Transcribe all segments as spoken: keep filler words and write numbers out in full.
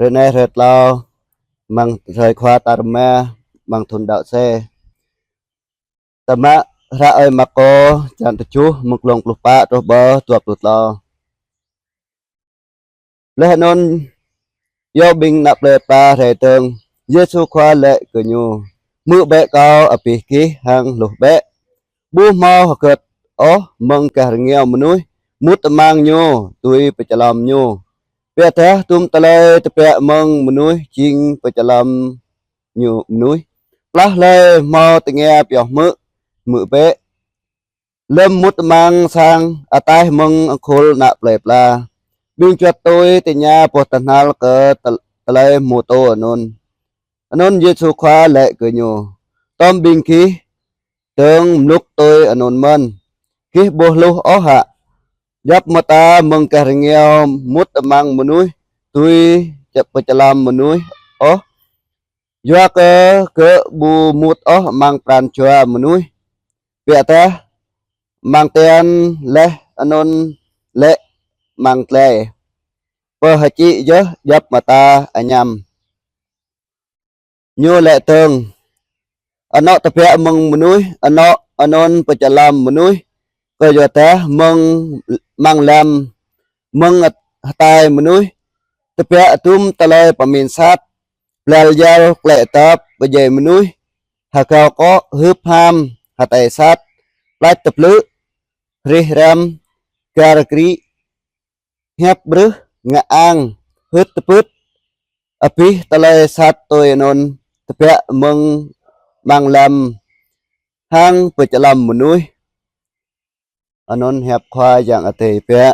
Hrơi anai hrơi tlâo, amăng hrơi Khua ta rơma, amăng thun đăo C. Ta mă hră ơi Markô, črăn tơjuh, mơ̆ng glông pluh pă truh pơ dua pluh tlâo. Laih anŭn, yua ƀing ană plơi pla rai dơ̆ng, Yêsu Khua laĭ kơ ñu: Hmư̆ bĕ kâo, abih gih hăng hluh bĕ. Ƀu hmâo hơget ôh mơ̆ng gah rơngiao mơnuih mŭt amăng ñu dưi pơčơlŏm ñu. Biă dah dŭm tơlơi tơbiă mơ̆ng mơnuih jing pơčơlŏm ñu mơnuih. Plah hlơi hmâo tơngia pioh hmư̆, hmư̆ bĕ. Lơ̆m mŭt amăng sang ataih mơ̆ng khul ană plơi pla, ƀing čuăt tui tơña boh tơhnal kơ tơ-, tơlơi hmâo tô anŭn. Anŭn Yêsu Khua laĭ kơ ñu: Tơm ƀing gih dơ̆ng mlŭk tui anŭn mơ̆n, gih ƀu hluh ôh hă? Djŏp mơta mơ̆ng gah rơngiao mŭt amăng mơnuih dưi čăp pơčơlŏm mơnuih ôh, yua kơ gơ̆ ƀu mŭt ôh amăng pran jua mơnuih. Biă dah amăng tian laih anŭn lĕ amăng tlai, pơhơči yơh djŏp mơta añăm. Ñu laĭ dơ̆ng: Anŏ tơbiă mơ̆ng mơnuih, anŏ anŭn pơčơlŏm mơnuih, kơyua dah mơ̆ng amăng lăm, mơ̆ng hơtai mơnuih, tơbiă dŭm tơlơi pơmĭn sat, blal jal klĕ dŏp, pơdjai mơnuih, hơgao akŏ, hưp ham, hơtai sat, plač tơblư̆, hrih răm, gar krĭ, hiăp brưh, ngă ang, hưt tơpưt, abih tơlơi sat tui anŭn tơbiă mơ̆ng amăng lăm hăng pơčơlŏm mơnuih. Anŭn hiăp Khua Yang Adai biă.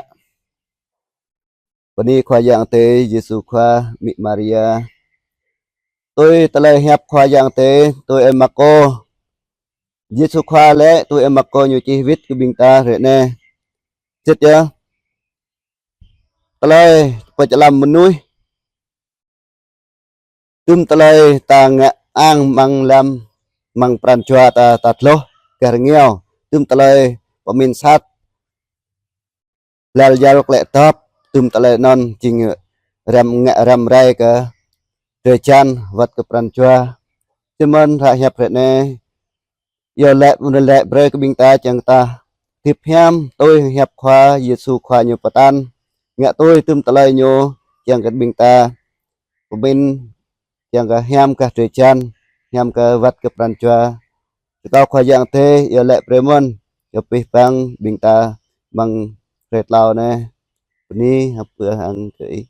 Bơni Khua Yang Adai, Yêsu Khua, Amĭ Maria. Tui tơlơi hiăp Khua Yang Adai tui ơi Markô, Yêsu Khua laĭ tui ơi Markô ñu čih wĭt kơ ƀing ta hrơi anai. Sĭt yơh, tơlơi pơčơlŏm mơnuih, dŭm tơlơi ta ngă ang amăng lăm, amăng pran jua ta, ta tloh gah rơngiao, dŭm tơlơi pơmĭn sat, blal jal klĕ dŏp, dŭm tơlơi anŭn jing răm, ngă răm rai kơ drơi jan wơ̆t kơ pran jua. Čơmơ̆n hră hiăp hrơi anai, yua laĭ, mơ̆n laĭ brơi kơ ƀing ta kiăng ta hơdip hiam tui hiăp Khua Yêsu Khua ñu pơtă, ngă tui dŭm tơlơi ñu kiăng kơ ƀing ta pơmĭn, kiăng kơ hiam gah drơi jan, hiam kơ wơ̆t kơ pran jua. Rơkâo Khua Yang Adai yua laĭ brơi mơ̆n kơ abih bang ƀing ta amăng hrơi tlâo anai. Bơni hơ̆k pơang kơ Ih.